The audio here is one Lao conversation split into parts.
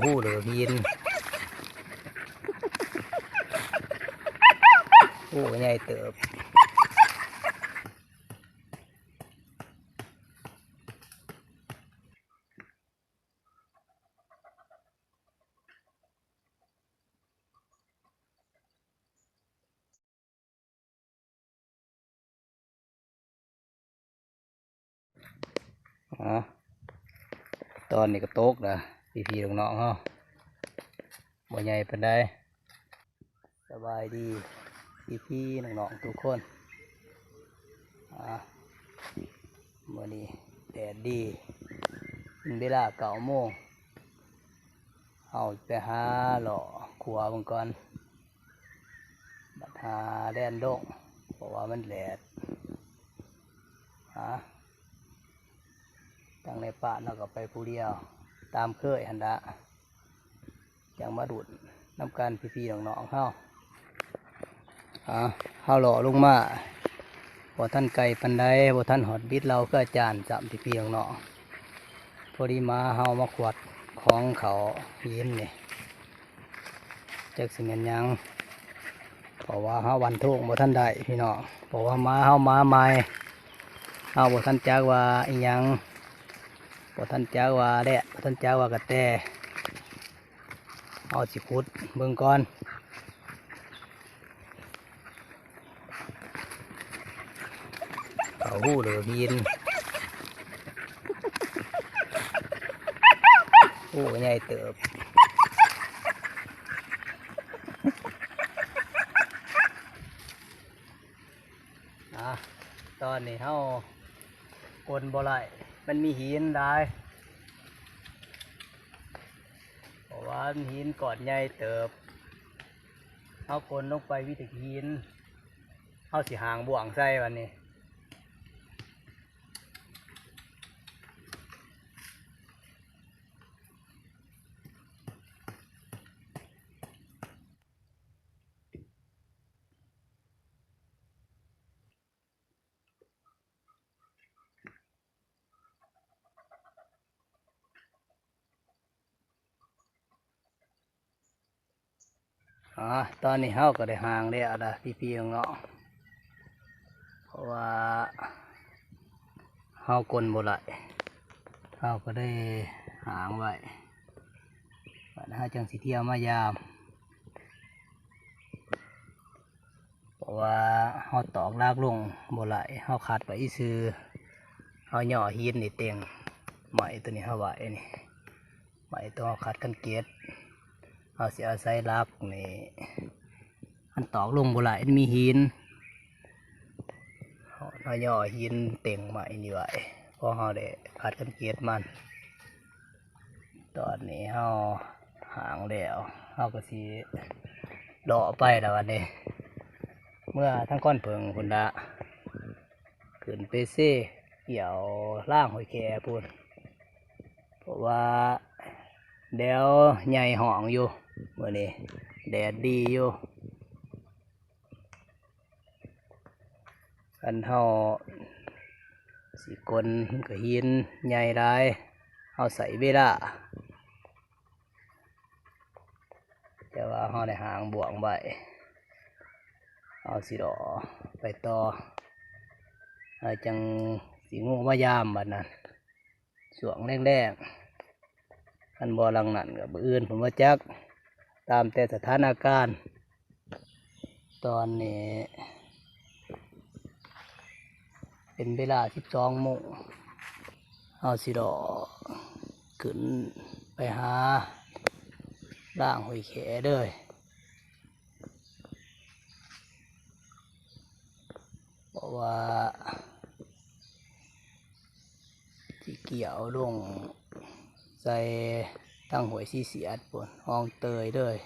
ຮູ້ເດີຫີນ ໂອ້ ໃຫຍ່ເຕີບ. ອາ ຕອນນີ້ກໍຕົກລະ ພີ່ໆນ້ອງໆເຮົາ ບໍ່ໃຫຍ່ປານໃດ. ສະບາຍດີພີ່ໆນ້ອງໆທຸກຄົນ. ອາ ມື້ນີ້ແດດດີ ເປັນເວລາເກົ້າໂມງ ເຮົາໄປຫາເລາະຂົວເບິ່ງກ່ອນ ບັດຫາແລ່ນລົງ ເພາະວ່າມັນແດດ. ຫາ ທາງໃນປ່າເນາະ ກໍໄປຜູ້ດຽວ ຕາມເຄີຍຫັ້ນລະ. ຈັ່ງມາລຸ້ນນຳກັນ ພີ່ໆນ້ອງໆເຮົາ. ອາ ເຮົາເລາະລົງມາ ບໍ່ທັນໄກປານໃດ ບໍ່ທັນຮອດບິດເຫຼົ່າຄືອາຈານຊ້ຳ ພີ່ໆນ້ອງໆ. ພໍດີໝາເຮົາມາຂວດຂອງເຂົ້າຫີນນີ້ ຈັກຊິແມ່ນຫຍັງ ເພາະວ່າເຮົາຟັນທົງບໍ່ທັນໄດ້ພີ່ນ້ອງ ເພາະວ່າໝາເຮົາໝາໃໝ່ ເຮົາບໍ່ທັນຈັກວ່າອີ່ຫຍັງ ບໍ່ທັນຈັກວ່າແລດ ບໍ່ທັນຈັກວ່າກະແຕ. ເຮົາຊິຂຸດເບິ່ງກ່ອນ ເຂົ້າຮູເດີຫີນ ໂອ້ ໃຫຍ່ເຕີບ. ອາ ຕອນນີ້ເຮົາກົ້ນບໍ່ໄດ້ ມັນມີຫີນຫຼາຍ ເພາະວ່າຫີນກ້ອນໃຫຍ່ເຕີບ ເຮົາກົ້ນລົງໄປມີແຕ່ຫີນ ເຮົາຊິຫາງບ່ວງໃສ່ບັດນີ້. ອາ ຕອນນີ້ເຮົາກໍໄດ້ຫາງແລ້ວລະ ພີ່ໆນ້ອງໆ ເພາະວ່າເຮົາກົ້ນບໍ່ໄດ້ ເຮົາກໍໄດ້ຫາງໄວ້ ບັດເຮົາຈັ່ງຊິທ່ຽວມາຢາມ. ເພາະວ່າເຮົາຕອກຫຼັກລົງບໍ່ໄດ້ ເຮົາຂັດໄວ້ຊື່ ເຮົາຍໍຫີນນີ້ເຕັງ ໄມ້ຕົວນີ້ເຮົາໄວ້ນີ້ ໄມ້ຕົວເຮົາຂັດຄັນເກັດ ເຮົາຊິອາໄສຫຼັກນີ້ ມັນຕອກລົງບໍ່ໄດ້ ມັນມີຫີນ ເຮົາຍໍຫີນເຕັງໄມ້ນີ້ໄວ້ ເພາະເຮົາໄດ້ຂັດຄັນເກັດມັນ. ຕອນນີ້ເຮົາຫາງແລ້ວ ເຮົາກໍຊິເລາະໄປລະບັດນີ້ ເມືອທາງຄອນເຜິ້ງພຸ້ນລະ ຂຶ້ນໄປເຊກ່ຽວລາງຫ້ວຍແຄພຸ້ນ ເພາະວ່າແດວໃຫຍ່ຮ້ອງຢູ່ ມື້ນີ້ແດດດີຢູ່. ຄັນເຮົາຊິກົ້ນມັນກໍຫີນໃຫຍ່ຫຼາຍ ເຮົາໃຊ້ເວລາ ແຕ່ວ່າເຮົາໄດ້ຫາງບ່ວງໄວ້ ເຮົາຊິເລາະໄປຕໍ່ ເຮົາຈັ່ງຊິງູມາຢາມບັດນັ້ນ ຊ່ວງແລງໆ ຄັນບໍ່ຫຼັງນັ້ນກໍມື້ອື່ນພຸ້ນບໍ່ຈັກ ຕາມແຕ່ສະຖານະການ. ຕອນນີ້ເປັນເວລາສິບສອງໂມງ ເຮົາຊິເລາະຂຶ້ນໄປຫາລາງຫ້ວຍແຄເດີ ເພາະວ່າ ຊິກ່ຽວລົງໃສ່ທາງຫ້ວຍສີສຽດພຸ້ນ ຮ່ອງເຕີຍເລີຍ.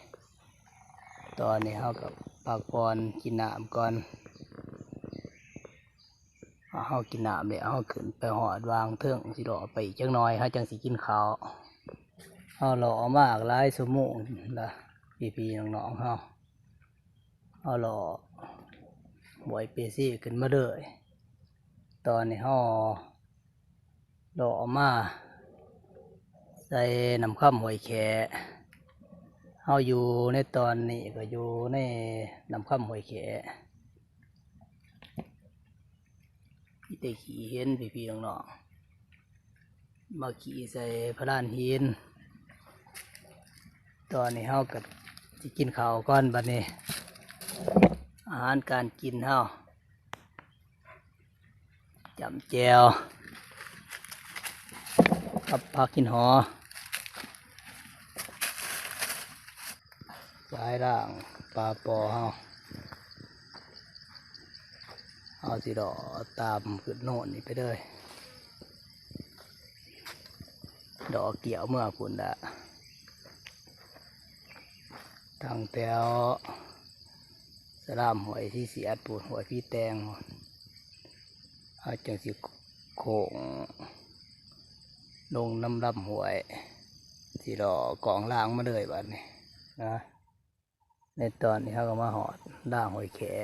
ຕອນນີ້ເຮົາກໍພັກຜ່ອນກິນນ້ຳກ່ອນ. ເຮົາກິນນ້ຳແລ້ວ ເຮົາຂຶ້ນໄປຮອດວາງເທິງ ຊິເລາະໄປອີກຈັກໜ່ອຍ ເຮົາຈັ່ງຊິກິນເຂົ້າ. ເຮົາເລາະມາຫຼາຍຊົ່ວໂມງລະ ພີ່ໆນ້ອງໆເຮົາ. ເຮົາເລາະບວຍເປເຊຂຶ້ນມາເລີຍ. ຕອນນີ້ເຮົາເລາະມາ ໃສ່ນ້ຳຄຳຫ້ວຍແຂ້. ເຮົາຢູ່ໃນຕອນນີ້ກໍຢູ່ໃນນ້ຳຄຳຫ້ວຍແຂ້ ມີແຕ່ຂີ້ເຫັນພີ່ໆນ້ອງໆ ມາຂີ້ໃສ່ພະລານຫີນ. ຕອນນີ້ເຮົາກໍຊິກິນເຂົ້າກ່ອນບັດນີ້ ອາຫານການກິນເຮົາ ຈ້ຳແຈ່ວກັບຜັກຫີນຫໍ່ ສາຍລ່າງປາປໍເຮົາ. ເຮົາຊິເລາະຕາມຂຶ້ນໂນນນີ້ໄປເລີຍ ເລາະກ່ຽວເມືອພຸ້ນລະ ທາງແຖວສະລາມຫ້ວຍສີສຽດພຸ້ນ ຫ້ວຍຜີແຕງ ເຮົາຈັ່ງຊິໂຄ້ງລົງນຳລຳຫ້ວຍ ຊິເລາະກອງລາງມາເລີຍບາດນີ້ນະ. ໃນຕອນນີ້ເຮົາກໍມາຮອດລາງຫ້ວຍແຂ້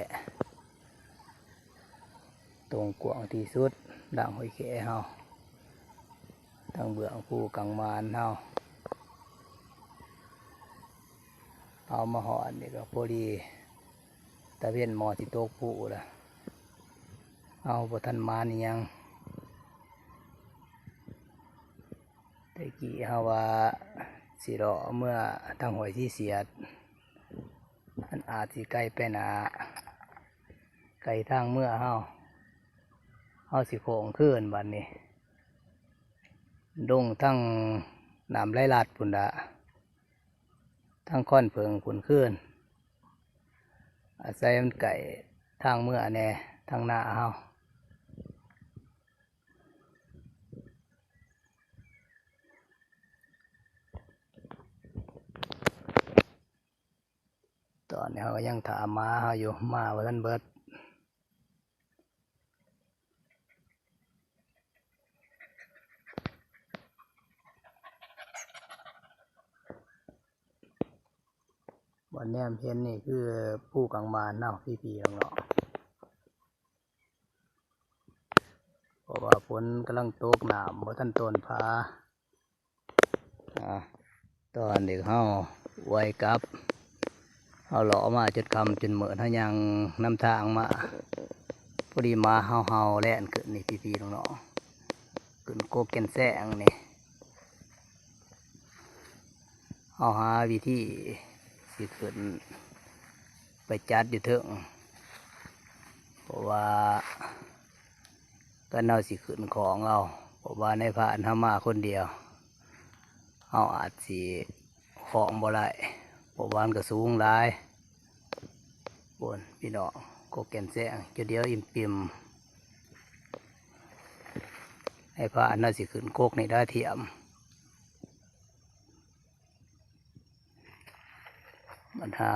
ຕົງກວ້າງທີ່ສຸດ ລາງຫ້ວຍແຂ້ເຮົາ ທາງເບື້ອງພູກາງມານເຮົາ. ເຮົາມາຮອດນີ້ກໍພໍດີຕາເວັນໝໍຊິຕົກພູລະ ເຮົາບໍ່ທັນມານອີ່ຫຍັງ. ແຕ່ກີ້ເຮົາວ່າຊິເລາະເມືອທາງຫ້ວຍສີສຽດ ມັນອາດຊິໄກໄປໜ້າ ໄກທາງເມືອເຮົາ ເຮົາຊິໂຄ້ງຄືນບັດນີ້ ລົງທາງນ້ຳໄຫຼລັດພຸ້ນລະ ທາງຄອນເຜິ້ງພຸ້ນຄືນ. ອາໄສມັນໃກ້ທາງເມືອແດ່ ທາງນາເຮົາ. ຕອນນີ້ເຮົາກໍຍັງຖ້າໝາເຮົາຢູ່ ໝາບໍ່ທັນເບິດ. ບ່ອນແນມເຫັນນີ້ຄືພູກາງມານເນາະ ພີ່ໆນ້ອງໆ ເພາະວ່າຝົນກຳລັງຕົກ ນ້ຳບໍ່ທັນຕົ້ນຜາ. ອາ ຕອນນີ້ເຮົາອວຍກັບ ເຮົາເລາະມາຈົນຄ່ຳຈົນມືດ ເຮົາຍ່າງນຳທາງມາ ພໍດີໝາເຮົາເຫົ່າແລ່ນຂຶ້ນນີ້ ພີ່ໆນ້ອງໆ ຂຶ້ນກົກແກ່ນແຊງນີ້. ເຮົາຫາວິທີຊິຂຶ້ນໄປຈັດຢູ່ເທິງ ເພາະວ່າຄັນເຮົາຊິຂຶ້ນຂອງເອົາ ເພາະວ່ານາຍພານເຮົາມາຄົນດຽວ ເຮົາອາດຊິຂອງບໍ່ໄດ້ ເພາະວ່າມັນກໍສູງຫຼາຍ. ໂອ້ຍ ພີ່ນ້ອງ ກົກແກ່ນແຊງ ຈຸດດຽວອີ່ມປິ່ມ ໃຫ້ພານເຮົາຊິຂຶ້ນກົກນີ້ໄດ້ທຽມ ບັນຫາ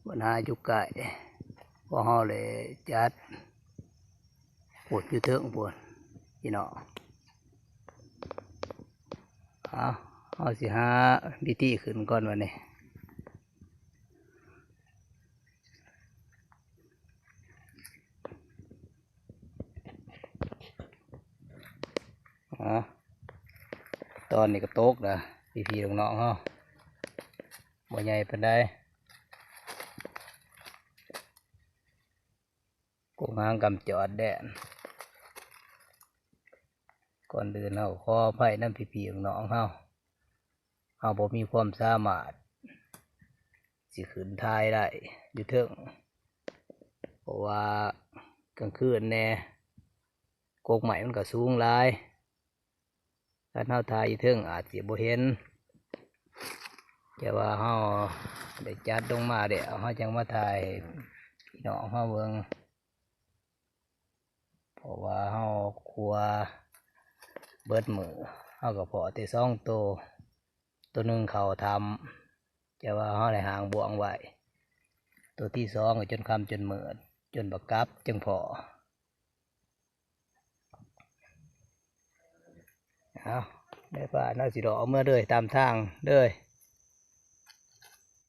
ບັນຫາຢູ່ໃກ້ ພວກເຮົາເລີຍຈັດພຸ້ນ ຢູ່ເທິງພຸ້ນ ພີ່ນ້ອງ. ເອົາ ເຮົາຊິຫາວິທີຂຶ້ນກ່ອນບັດນີ້. ອາ ຕອນນີ້ກໍຕົກລະ ພີ່ໆນ້ອງໆເຮົາ ບໍ່ໃຫຍ່ປານໃດ ກົກຫາງກຳຈອດແດນ. ກ່ອນອື່ນເຮົາຂໍອະໄພນຳພີ່ໆນ້ອງໆເຮົາ ເຮົາບໍ່ມີຄວາມສາມາດຊິຂຶ້ນຖ່າຍໄດ້ຢູ່ເທິງ ເພາະວ່າກາງຄືນແດ່ ກົກໄມ້ມັນກໍສູງຫຼາຍ ຄັນເຮົາຖ່າຍຢູ່ເທິງອາດຊິບໍ່ເຫັນ ແຕ່ວ່າເຮົາໄດ້ຈັດລົງມາແລ້ວ ເຮົາຈັ່ງມາຖ່າຍໃຫ້ພີ່ນ້ອງເຮົາເບິ່ງ. ເພາະວ່າເຮົາຄົວເບິດມື້ ເຮົາກໍພໍ້ແຕ່ສອງໂຕ ໂຕໜຶ່ງເຂົ້າຖ້ຳ ແຕ່ວ່າເຮົາໄດ້ຫາງບ່ວງໄວ້ ໂຕທີສອງກໍຈົນຄ່ຳຈົນມືດ ຈົນບັກກັບຈຶ່ງພໍ້. ເອົາ ໄດ້ປານເຮົາຊິເລາະເອົາເມືອເລີຍ ຕາມທາງເລີຍ.